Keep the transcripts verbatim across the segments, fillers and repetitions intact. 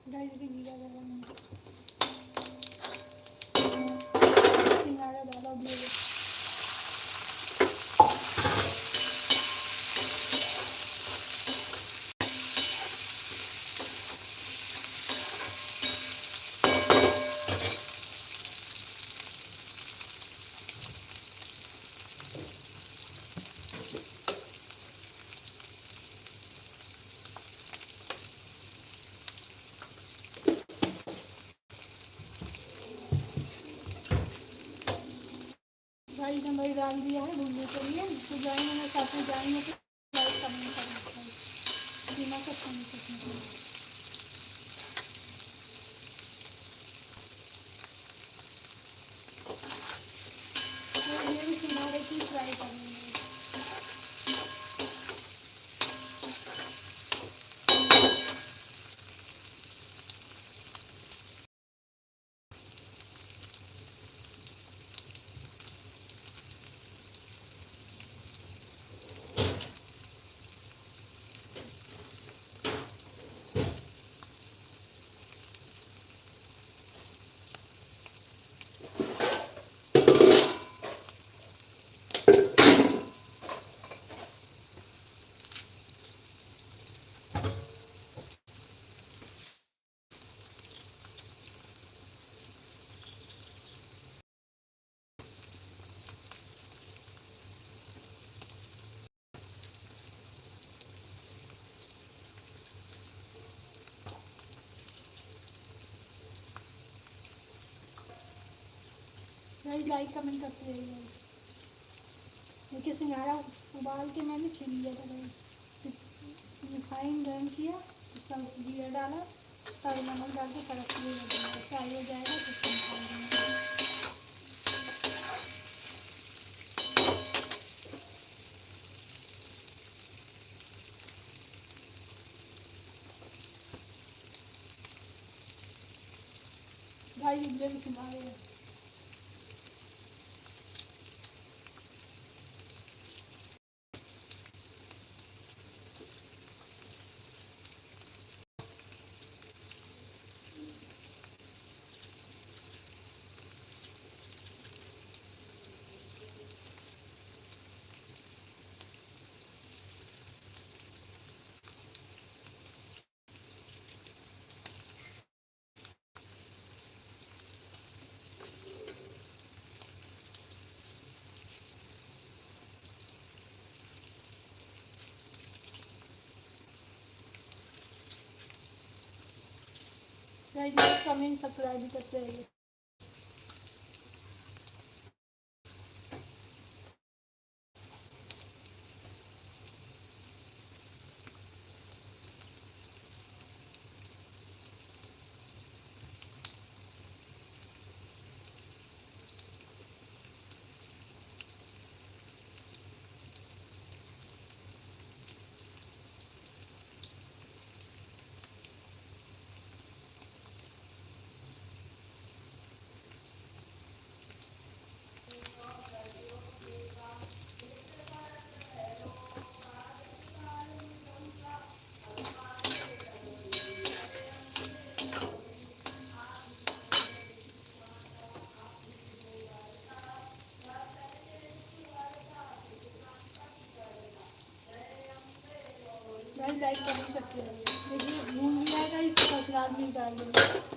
Guys, ये जीरा डाला मैंने। सिंगाड़ा डाला अब ये। गाइस, मैंने डाल दिया है भूनने के लिए। तो जाएंगे, मैं साथ में जाएंगे, तो फ्राई करने का है। बिना कुछ नहीं, कुछ नहीं। तो ये भी सिंगाड़े की फ्राई करेंगे। गाइस, लाइक कमेंट करते रहिए। देखिए, सिंघाड़ा उबाल के मैंने छील लिया था भाई। रिफाइन गर्म किया, उसका जीरा डाला, तब नमक डाल के तड़क के फ्राई हो जाएगा तो उसको निकाल देंगे। भाई, इधर भी सिंघाड़े हैं। गाइस, लाइक कमेंट सब्सक्राइब भी करते रहिए। भाई, लाइक कमेंट करते हैं। देखिए, भून लिया है गाइस, तो सलाद में डाल देंगे।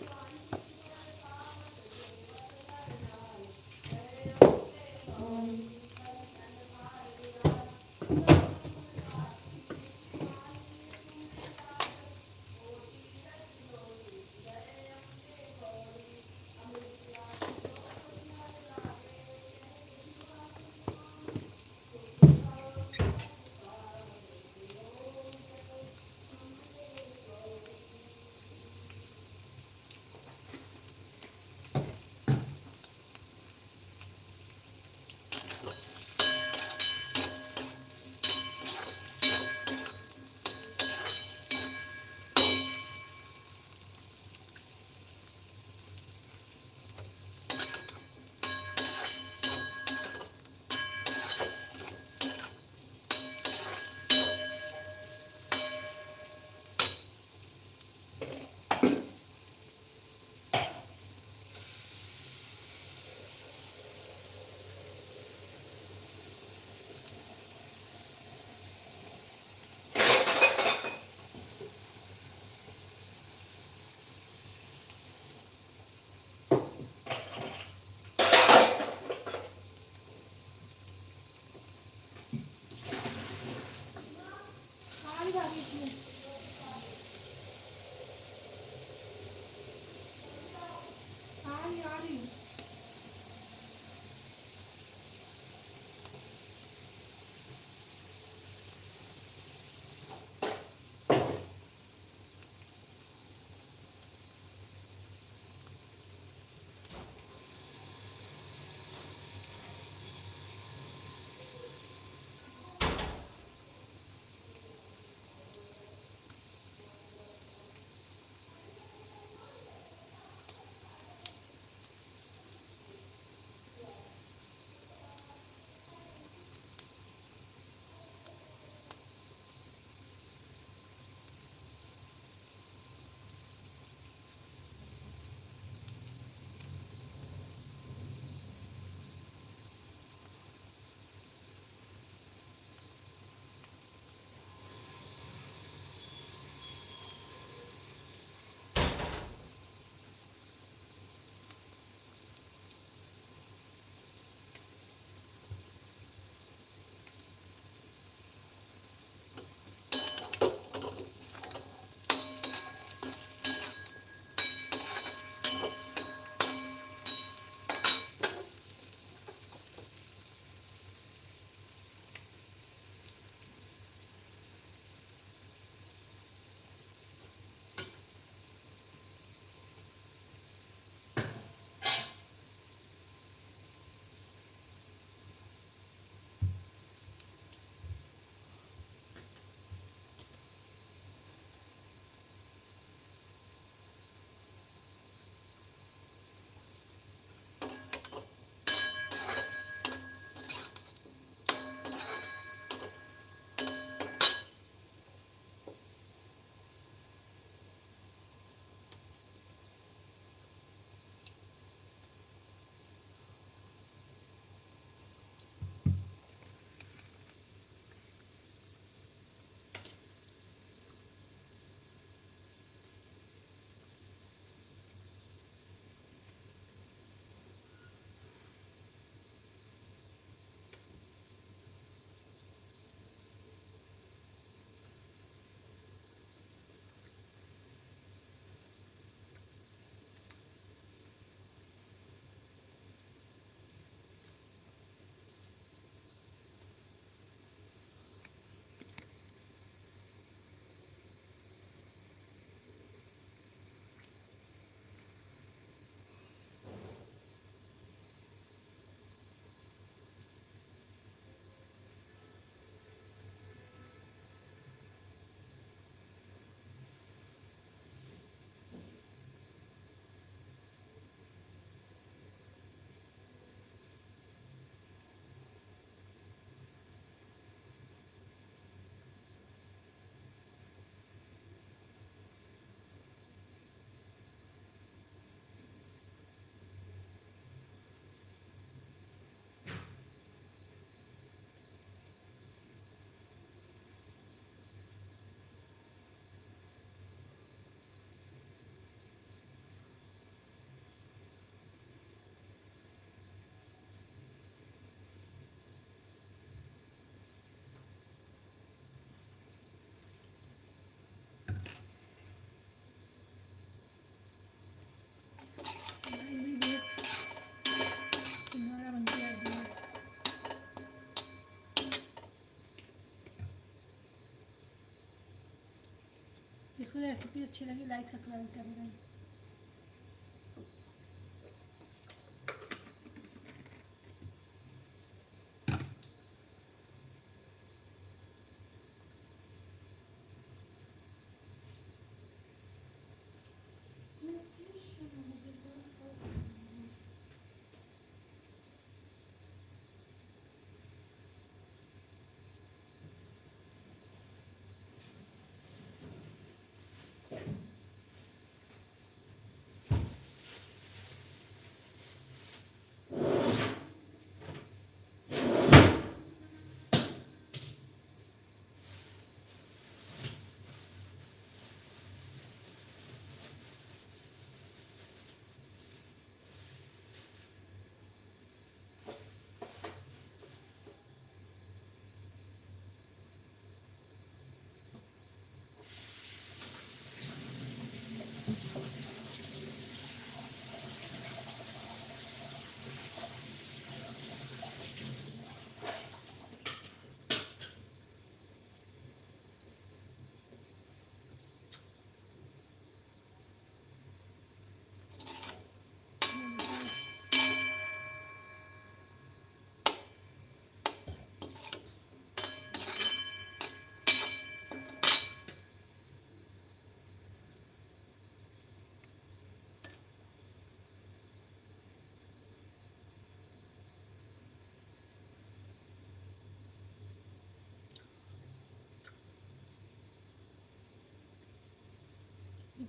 ریسیپی اچھی لگی، لائک سبسکرائب کریں۔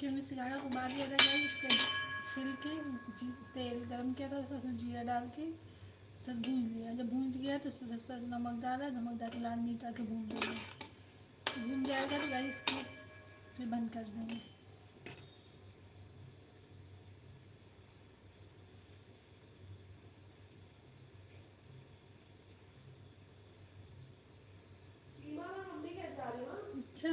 کیونکہ سگاڑا کو بعد لیا تھا گائس، اس کے چھیل کے جی، تیل گرم کیا تھا، اس میں جیرا ڈال کے اسے بھون لیا۔ جب بھون گیا تو اس میں سے نمک ڈالا، نمک ڈال کے لال مرچ ڈال کے بھون لیا۔ بھون جائے گا تو گائس اس کو پھر بند کر دیں گے۔ اچھا،